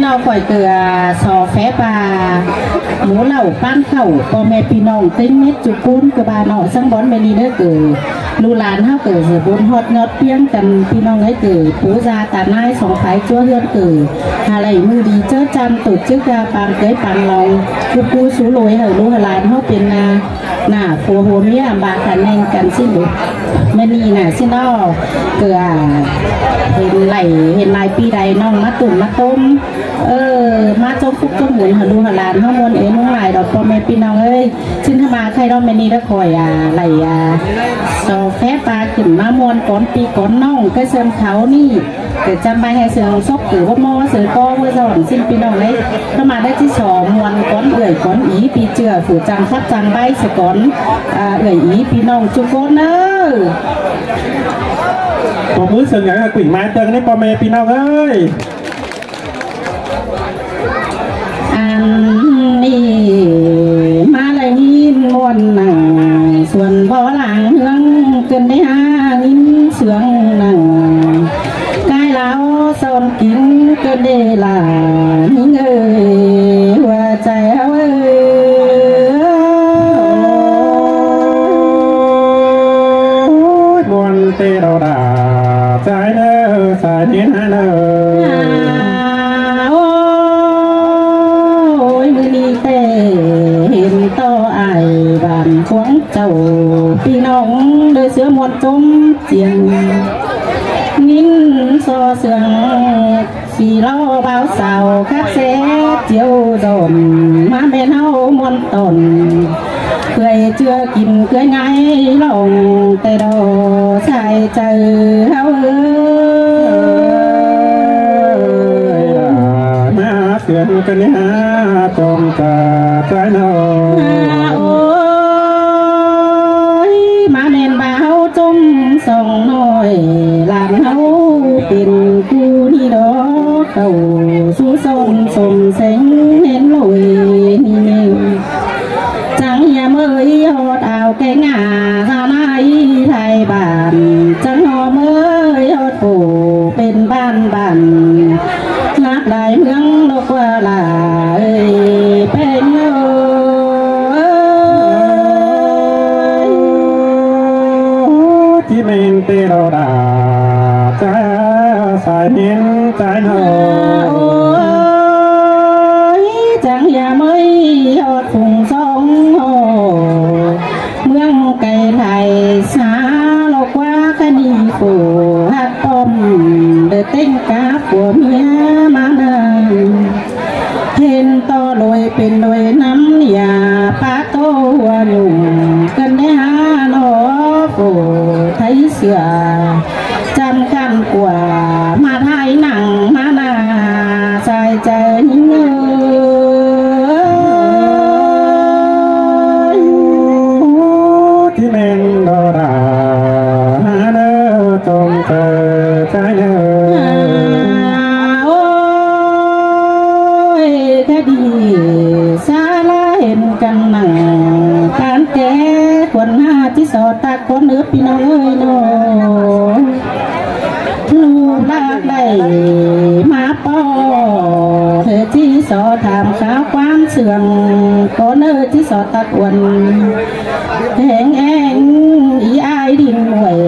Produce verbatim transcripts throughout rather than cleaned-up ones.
Nó khỏi ꞌcọ, à, so phép, à, mú lảu ꞌpán khảu ꞌpo ꞌme ꞌpi ꞌnọng ꞌtếng mết ꞌchu ꞌcốn ꞌcọ ꞌva ꞌnọ ꞌsướng bón ꞌme ꞌni ꞌnớ ꞌcọ. ꞌLụk ꞌlan ꞌháu ꞌcọ ꞌdệt bun ꞌhọt ꞌnhọt ꞌpiếng căn ꞌpi ꞌnọng ꞌhới ꞌcọ, pú da ta ꞌnái song phái ꞌchua ꞌhướn ꞌcọ. Hả đảy ꞌmự đi ꞌchớ chăm tổ chức, à, pang cới pang lòng. ꞌCú ꞌcú sú lối hảư ꞌlụk hảư ꞌlan ꞌháu pên, à, nả phua hua ꞌmía ꞌva khả năng căn ꞌsịn đu. ꞌMen ꞌnị nả ꞌsịn ꞌnọ, ꞌcọ, à, hên đảy, hên lai ꞌpi đảy ꞌnọng ꞌmá tủm ꞌmá ꞌtôm. Ơ, ꞌmá ꞌchốm phúc ꞌchốm bun hảư ꞌlụk hảư ꞌlan ꞌháu ꞌmuôn ế ꞌluống lai đọt ꞌpo ꞌme ꞌpi ꞌnọng ơi. ꞌSịn ꞌhá ꞌmá khay đón ꞌme ꞌnị đa khỏi, à, đảy, à, so phép ꞌva khửn ꞌmá ꞌmuôn cón ꞌpi cón ꞌnọng ꞌcọ sương khảu ꞌnị. ꞌCọ chăm ꞌvạy hảư sương sốc ꞌcọ báu ꞌmo sương ꞌcọ báu dọn ꞌsịn ꞌpi ꞌnọng ơi. ꞌCọ ꞌmá đa ꞌchí so ꞌmuôn cón ưởi cón í ꞌpi ꞌchưa phủ chăng khắp chăng ꞌvạy sương cón, à, ưởi í ꞌpi ꞌnọng ꞌchu ꞌcốn ꞌnớ. Pua ꞌmứ sương ꞌnhắng hảư quỳnh mai tơng ꞌnị ꞌpo ꞌme ꞌpi ꞌnọng ơi. Ăn ꞌnị ꞌmá đảy ꞌnghín ꞌmuôn nẳng suôn bó lăng ꞌhướng ꞌcơn đé há ꞌnghín sương nẳng. Cái láo son kính ꞌcơn đé là ꞌnhính ơi, hua chai ꞌháu ơi. Ôi, ꞌmuôn ꞌtẹ đo đả, chai ꞌnớ, chai ꞌnến ꞌnớ. À, ôi, ꞌmự ꞌnị ꞌtẹ hên ꞌto ai bản khuống chảu ꞌpi ꞌnọng đơ ꞌsứa ꞌmuôn ꞌchốm chiêng. ꞌNgín so sương sí lo báo sao khắp ꞌsé chiêu dọn ꞌmá ꞌmen ꞌháu ꞌmuôn tỏn. Kưới ꞌchưa kin kưới ngai lòng ꞌtẹ đo sai chaư ꞌháu ơi. ꞌMá sương ꞌcọ ꞌnị hả tôm ta chai ꞌnớ. À, ôi, ꞌmá ꞌmen báo ꞌchốm song ꞌnọi ꞌlan ꞌháu pên ꞌcu ꞌnị đo khảu sú son sôm seng hên lội ꞌnị ꞌnị. Chắng ꞌhiạm ơi ꞌhọt ao ké ngả ra nai thái bản, chắng ꞌhọm ơi ꞌhọt phủ pên bản bản. Lác lai ꞌmướng ꞌlộc ꞌva là ơi ꞌpéng ơi. ꞌChí ꞌmen ꞌtẹ đo đả, chai sai ꞌnến chai ꞌnớ. Ôi, chắng ꞌhiạm ơi ꞌhọt phung song ꞌhọ ꞌmướng cai lai xa ꞌlộc ꞌva ꞌcọ ꞌnị phủ hák ꞌpọm đơ ꞌtếng cá phua ꞌmía ꞌmá nẳng. Hên ꞌto lội pên lội ꞌnắm ꞌnị à, pá ꞌtố hua nhủng ꞌcơn đé hả ꞌnọ phủ Thái Sửa. Chăm khăn của ꞌmá thái nẳng ꞌmá nả sai chaư ꞌnhính ơi. ꞌChí ꞌmen đo đả, hả ꞌnớ tôm ta chai ꞌnớ. À, ôi, ꞌcọ đi xa ꞌlạ hên căn nẳng tán ké khuôn hả ꞌchí so tắc cón ꞌnớ ꞌpi ꞌnọng ơi ꞌnọ. ꞌLụk ꞌlạ đảy ꞌmá ꞌpo ꞌtẹ ꞌchí so tham kháo ꞌquám sương cón ꞌnớ ꞌchí so tắc uôn. Heng eng í ai đin muội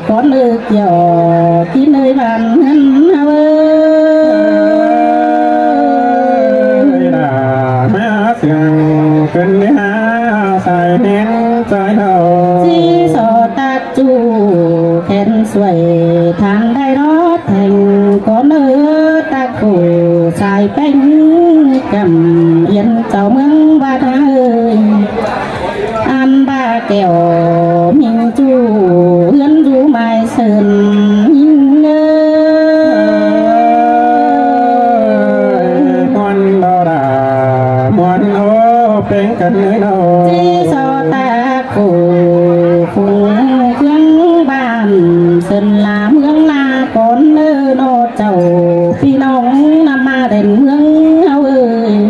cón ꞌnớ kiẻo kin ơi bản ꞌhướn ꞌháu ơi. Đả ꞌmá sương ꞌcơn đé hả sai ꞌnến chai ꞌnớ. ꞌChí so tắc ꞌchu khen suối than đảy ꞌnọ theng cón ꞌnớ tắc phủ sai ꞌpéng căm yên chảu ꞌmướng ꞌva ꞌhá ơi. Ăn ba kẻo ꞌmính ꞌchu ꞌhướn dú mai sơn ꞌnhính ơi. Ôi, ꞌmuôn đo đả, ꞌmuôn ꞌhô ꞌpéng căn ơi ꞌnọ. ꞌChí so tắc phủ phung ꞌphướng bản sơn là ꞌmướng là cón ꞌnớ ꞌnọ chảu ꞌpi ꞌnọng ꞌnặm ꞌmá đen ꞌmướng ꞌháu ơi.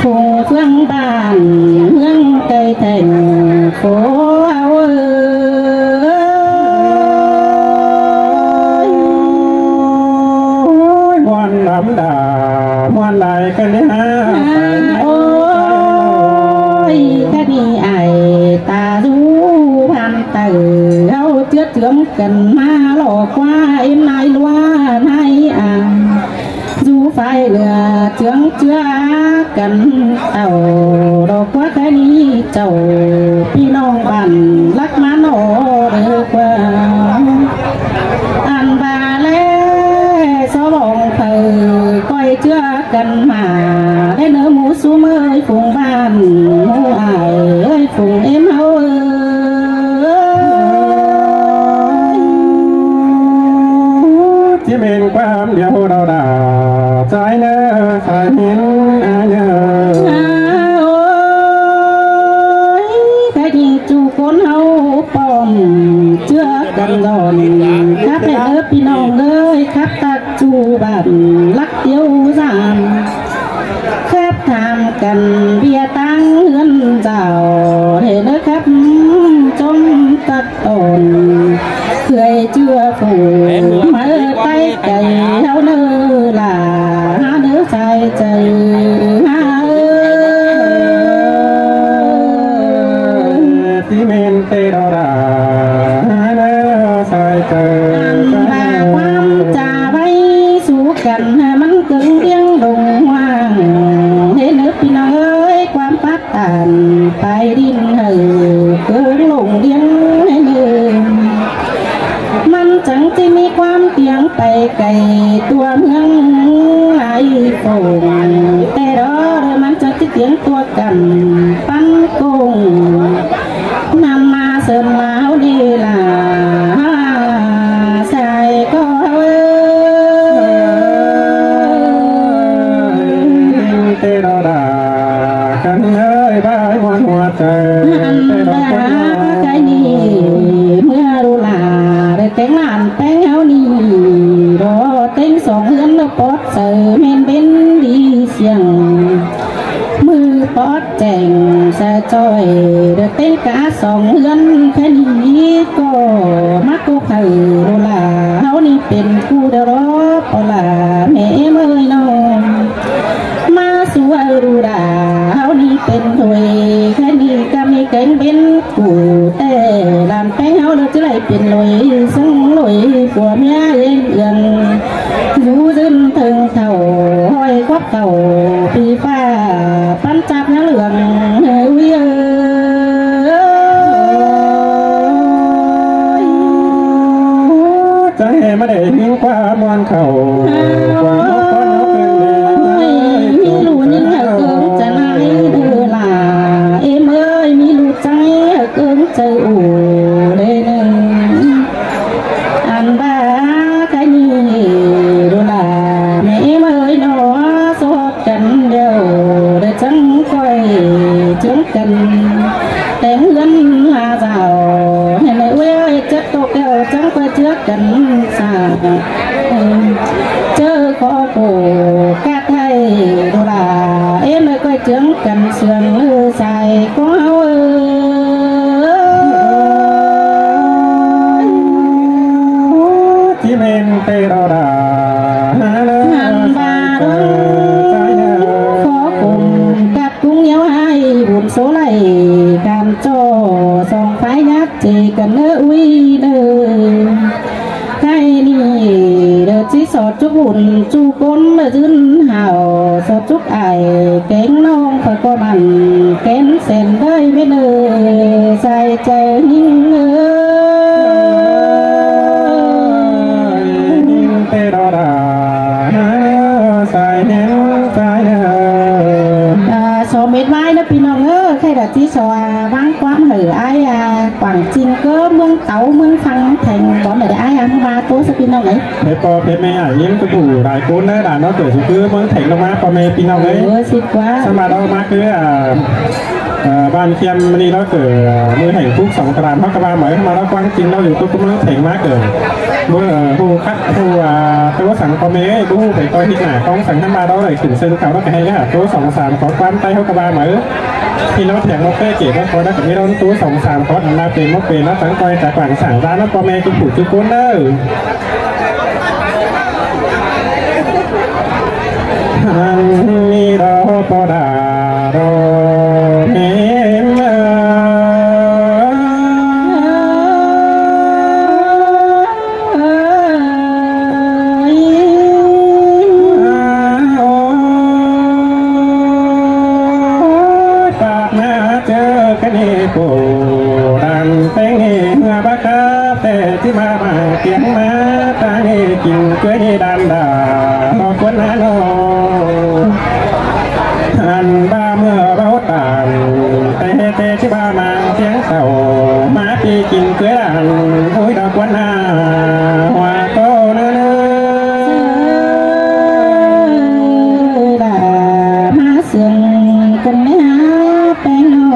Phung ꞌphướng bản ꞌmướng cai thành phố ꞌháu ơi. Ôi, ꞌmuôn lắm đả. ꞌmuôn lai ꞌcọ đi ha. Ôi, ꞌcọ đi ai ta dú phan tảy, ꞌháu ꞌchưa chướng căn ꞌmá lỏ ꞌquá ꞌếm nai ꞌlúa nai a. Dú phái lửa chướng ꞌchưa căn tảu đỏ ꞌquá ꞌcọ đi chảu ꞌpi ꞌnọng bản lắc ꞌmá nỏ đơ ꞌquá. Ăn ba ꞌlẹ so bỏng phaư ꞌcoi ꞌchưa căn ꞌmá đé ꞌnớ ꞌmú sú ꞌmới phung bản ꞌmú ai ới phung ꞌếm ꞌháu ới. ꞌChí ꞌmen ꞌquám điêu đo đả, sai ꞌnớ sai ꞌmen ai ꞌnớ. Ôi, ꞌcọ đi ꞌchu ꞌcốn ꞌháu pom ꞌchưa căn dọn, khắp ꞌlẹ ꞌnớ ꞌpi ꞌnọng ới, khắp ꞌtặc ꞌchu bản lắc tiếu dam. Khắp tham căn ꞌviạk ꞌtáng ꞌhướn dảo, ꞌlẹ ꞌnớ khắp ꞌchóm ꞌtặc tỏn. ꞌCới ꞌchưa phủ máư ꞌtái cay ꞌháu ꞌnớ lả, há ꞌnớ sai chaư há ới. ꞌChí ꞌmen ꞌtẹ đo đả, há ꞌnớ sai chaư. Ăn ba ꞌquám cha ꞌvạy sú căn ꞌmắn ꞌcứng điếng đông hoang. ꞌLẹ ꞌnớ ꞌpi ꞌnọng ới, ꞌquám pák tản pay đin hảư ꞌcứng lông điếng ꞌnớ. ꞌMắn chắng ꞌchí ꞌmí ꞌquám tiêng pay cay tua ꞌmướng lai phông. ꞌTẹ đó ꞌmắn chắng ꞌchí tiêng tua căn pắn công. ꞌNắm ꞌmá sớn ꞌmá ꞌháu đi lả, sai ꞌcọ ới. ꞌTẹ đo đả, căn ới bái ꞌmuôn ꞌhua chaư. Ăn ba ꞌcọ đi ꞌmưa đu lả, đe ꞌtếng lản ꞌpéng ꞌháu đi, đo ꞌtếng song ꞌhướn ꞌnớ pót chaư ꞌmen bến đi siêng. ꞌMự pót chẻng sa ꞌchoi, đe ꞌtếng cá song ꞌhướn ꞌkhạy đi ꞌcọ ꞌmá ꞌcọ phaư đu lả, ꞌháu đi pên ꞌcú đe ꞌló ꞌpo lả ꞌmẹ ꞌếm ới ꞌnọ. ꞌMá sú ꞌhụ đu đả, ꞌháu đi pên thôi, ꞌkhạy đi ꞌcọ ꞌmí kéng bến ꞌcú ꞌtẹ, lản ꞌpéng ꞌháu ꞌlớ ꞌchí đảy pên lối, sướng lối của ꞌmía ꞌếm ương. Dú dưn thơng thảu, ꞌhọi quắp thảu, pi ꞌphạ, pắn chắp ꞌnhá lương, ui ơi. Chắng ꞌhê ꞌmá đảy ꞌhính ꞌquá ꞌmuôn khảu, ꞌquá ꞌmuôn khảu. Ôi, ꞌmí ꞌlụk ꞌnhính hảư ꞌcướng chắng ꞌnị đơ lả, ꞌếm ơi, ꞌmí ꞌlụk chắng ꞌnị hảư ꞌcướng chaư ủ đê đơ. Ăn ba ꞌcọ đi đu lả, ꞌmẹ ꞌếm ơi ꞌnọ, sốt căn điêu, đe chắng ꞌcoi chướng căn. Téng ꞌhướn ha dảo, hên ơi ui ơi, chất tô kẹo chắng ꞌcoi chứa căn sa. Chớ khó khổ cát hay đu lả, ꞌếm ơi ꞌcoi chướng căn sương lư sai ꞌcọ ꞌháu ơi. ꞌChí ꞌmen ꞌtẹ đo đả, hăn ba đo khó khổ cát ꞌcúng ꞌnéo ꞌhại bun số lạy căn ꞌchọ song phái nhát chê căn ꞌnớ ui đơ. ꞌKhạy đi đơ ꞌchí sọt ꞌchu bun ꞌchu ꞌcốn đơ dưn hảu sọt ꞌchu ải kéng ꞌnọng ꞌphạ ꞌcọ mẳn kén sên ꞌlới ꞌmết đơ sai chaư ꞌnhính ơi. ꞌNhính ꞌtẹ đo đả, sai ꞌnhính sai ꞌnhính. À, so mết ꞌvái ꞌnớ ꞌpi ꞌnọng ới, ꞌkhạy đa ꞌchí so ꞌváng ꞌquám hảư ải, à, Quảng Trị ꞌcọ ꞌmướng Tảu ꞌmướng Phăng Theng bón đảy ải, à, ꞌmá ꞌtố sa ꞌpi ꞌnọng ới. Pê ꞌpo pê ꞌme ải ꞌnhính ꞌcọ phủ lai ꞌcốn ꞌnớ đa ꞌnọ, ꞌcọ dú ꞌcứ ꞌmướng Theng ꞌnọng ꞌmá ꞌpo ꞌme ꞌpi ꞌnọng ới. Ơ, ꞌsịt ꞌquá. Sa ꞌmá đo ꞌmá ꞌcứ, à, Ờ, bản ꞌkhém ꞌmá ꞌnị ꞌnọ ꞌcọ, ꞌmưa hẻng phúc song tà lam ꞌhọt ꞌcọ ꞌva máư, ꞌmá ꞌnọ ꞌquáng ꞌchính ꞌnọ dú ꞌtố ꞌmướng Theng ꞌmá ꞌcọ. ꞌMưa, ờ, ꞌhụ khắt ꞌhụ, à, ꞌtố săng ꞌpo ꞌme, báu ꞌhụ pay ꞌtoi ꞌhịt nả ꞌcóng săng ꞌhăm ꞌva ꞌnọ đảy khửn sương khảu ꞌnọ ꞌcọ ꞌhê ꞌnhá ꞌtố song sam ꞌcọ ꞌquám ꞌTáy ꞌhọt ꞌcọ ꞌva máư. ꞌPi ꞌnọng Theng ꞌmá ꞌpẹ kể ꞌva ꞌcọ ꞌnọ ꞌcọ ꞌmí ꞌnọng ꞌtố song sam ꞌcọ ꞌnặn ꞌva pên ꞌmá pên ꞌnọ săng ꞌcoi ta quảng sảng ꞌva ꞌnọ ꞌpo ꞌme ꞌchu phủ ꞌchu ꞌcốn ꞌnớ. Kin cưới đi đàn đà lo cuốn há nô. Ăn ba mưa báu tàn, tê tê chứ ba mang tiếng sầu. Má pi kin cưới đàn, ôi đó cuốn há, hoa cô nơ nơ. Đà má sương cơn mé há peng nô.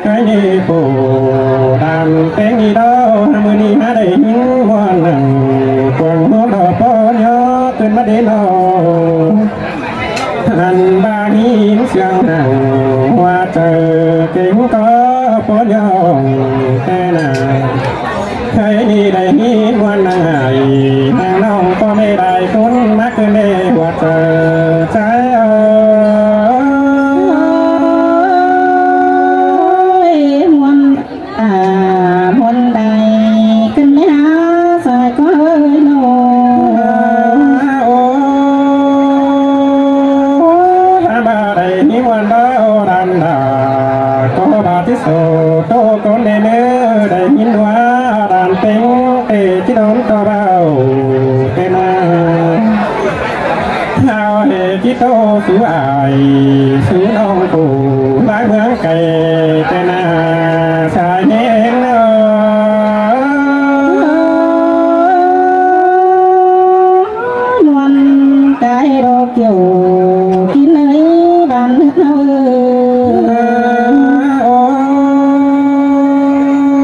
Cái đi phủ đàn peng đi đó, mưa đi há đẩy những hoa nắng, quảng hốt đỏ po nhớ cơn mắt đến đó. Ăn ba hín sương nắng, hoa trời kính có po nhớ tê nà. Khay đi đảy hín muôn nắng ải, nắng nông có mê đài cún mắc cơn đê hoa trời trái ơi. Muôn, à, muôn đài cơn mê há sai có hơi nô. Ô, ba đảy hín muôn đó ô đàn đà, có ba tí sổ tô cốn đê nơ đảy hín hoa đàn tính tê chứ đón có bao tê na. Hao hê kí tô sú ải, sú nông phủ, lái mướng cày tê na, sai hên ơ. Nuôn cái đồ kiểu kín ấy bàn nước nâu.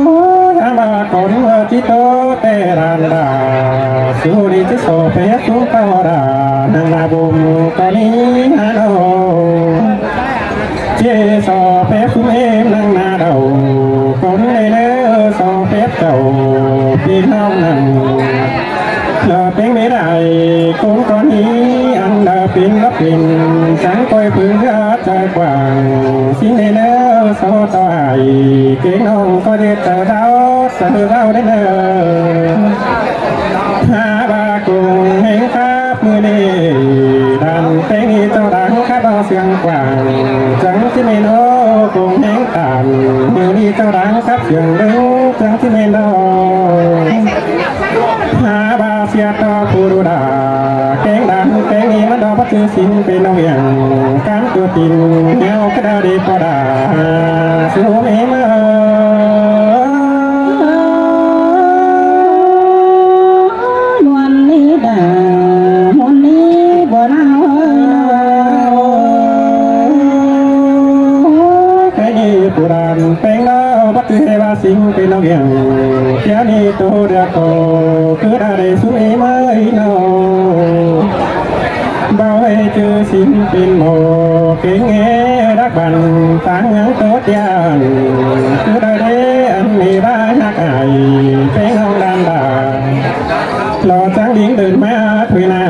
Ô, tháng ba cốn mưa chí tô tê đàn đà, sú đi chứ sổ phép sú cao đà, năng là bùm có ní há nô. Chê so phép phú êm năng na đầu, cốn lê lê so phép chầu, pin nong năng. Lơ pếng mế đại, cốn con ý, ăn lơ pin lấp pin, sáng coi phướng gã trời quảng, xin lê lê so to ải, kế nong coi đê tờ đáo, tờ đáo đê lơ. Há ba cùng hén khắp mưa nê, đàn pếng đi châu đáng khắp bao sương quảng, trắng chứ mê nô cùng hén tản, mưa đi châu đáng khắp sương đứng, trắng chứ mê nô. Há ba sia to phù đà, kéng đàn kéng đi mắt đó bắt chư xin bên nông hiểm, cán tua tin, nhau cái đa đi po đà, xuống em ơi. Nuôn ní đà, muôn ní bò nao ơi nao. Cái gì phủ đàn peng đó, bắt tư hê ba sinh pên nông hiểm. Kia ni tô đa tô, cứ đa đê su ê mơ ơi nao. Bao hê chư sinh pên mô, kính hê đắc bản, táng ngưỡng tô tian. Cứ đa đê ăn mì ba nhạc ải, peng nông đàn đà. Lo trắng đính đơn má thuy nà,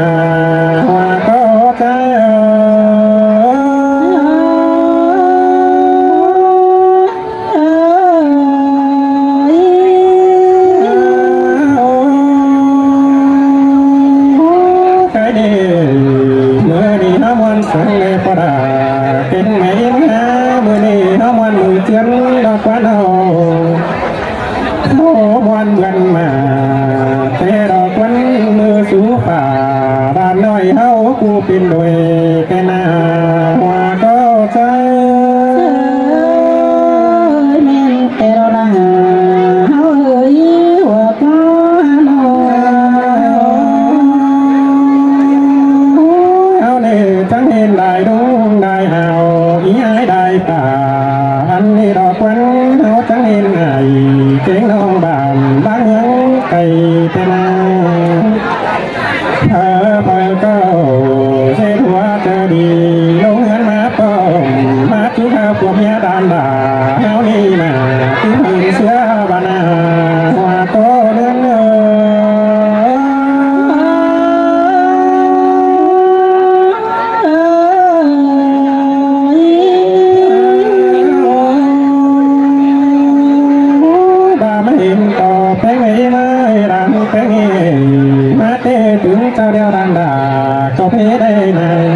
hoa có trái ơi. Cái đi, mưa đi nó muôn sáng lê po đà, kính mấy má, mưa đi nó muôn mười chuyến đó quá đâu. Ô muôn vườn mà, thế đó quân mưa sú phả, đàn nói hâu cu pin đuổi, cái nà hoa có trái. Ơi, men tê đó là, hâu ơi, hoa có hà nội. Hâu nê trắng hên đài đúng đài hào, ý ái đài tả, ăn nê đó quân hâu trắng hên ải, kéng nông bản bác ngưỡng cày tê na. Thơ thơ câu, dê thua thơ đi, lông ngắn má pơm, má chú hao cuộc nhà đàn bà, hao đi mà, cứ hưng xưa bà nà, hoa tô nương ơi. Ba mê hên tô péng ê mê đàn péng ê, má tê tướng chao đeo đàn đà, có phê đây này.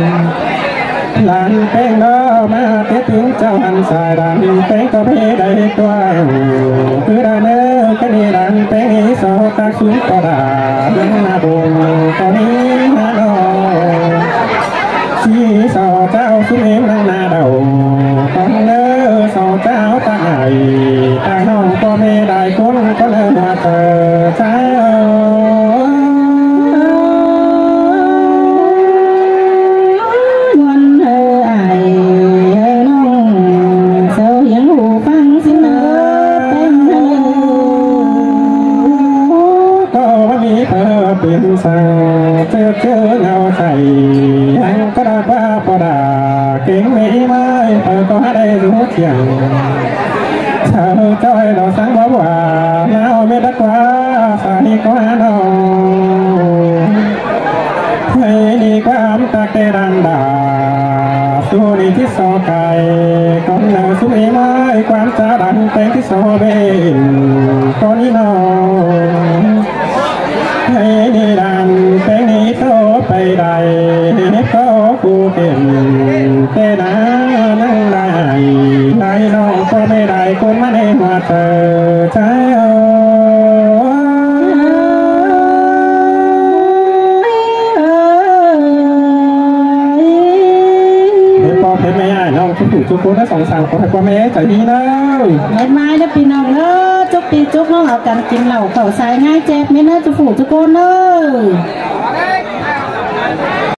Đàn péng đó má tê tướng chao hẳn xài đàn péng có phê đây tuang. Cứ đàn Tắc súng ꞌcọ đả nắng nả bông ꞌcọ ní nả đỏ. ꞌChí so chảu súng êm nắng nả đỏ. Con nớ so chảu tắc ải, tắc ꞌnọng ꞌpo ꞌme đai ꞌcốn, con nớ ꞌmá tơ chảu. Muôn ꞌhơ ải, ꞌhơ ꞌnọng, sau hiếng ꞌhụ ꞌphắng ꞌsịn ꞌnớ, ꞌpéng ꞌhơ. ꞌCọ ꞌmá ꞌmí ꞌpưa pên săng, ꞌchớ ꞌchớ ngao chảy, hăng ꞌcọ đa ꞌquá ꞌpo đa, kéng ꞌmí ꞌmá ꞌpưa ꞌcọ hák đảy dú chiêng. Sau ꞌchoi lo săng báu bua, ꞌnáo mết đắc ꞌquá, sai ꞌquá ꞌnọng. ꞌHáy đi ꞌquám tắc té đan đa, su đi ꞌchí so cai, con nớ su ꞌmí ꞌmá ꞌquám chảu đan ꞌpéng ꞌchí so bên, con ní ꞌnọng. ꞌHáy đi đan ꞌpéng ní tô pay đảy, hết ꞌcọ ꞌcú kẻn, té nả nắng đảy, đảy ꞌnọng ꞌpo ꞌme đai ꞌcốn ꞌmá ꞌnê ꞌmá tơ chảu. Hết ꞌpo hết ꞌme ải ꞌnọng ꞌchú phủ ꞌchú ꞌcốn ꞌnớ song săng ꞌcọ hák ꞌpo ꞌme chảu ꞌnị ꞌnớ. Mết ꞌmá ꞌnớ ꞌpi ꞌnọng ꞌnớ, ꞌchúc ꞌpi ꞌchúc ꞌnọng au căn kin lảu khảu sai ꞌngai chép mết ꞌnớ ꞌchú phủ ꞌchú ꞌcốn ꞌnớ.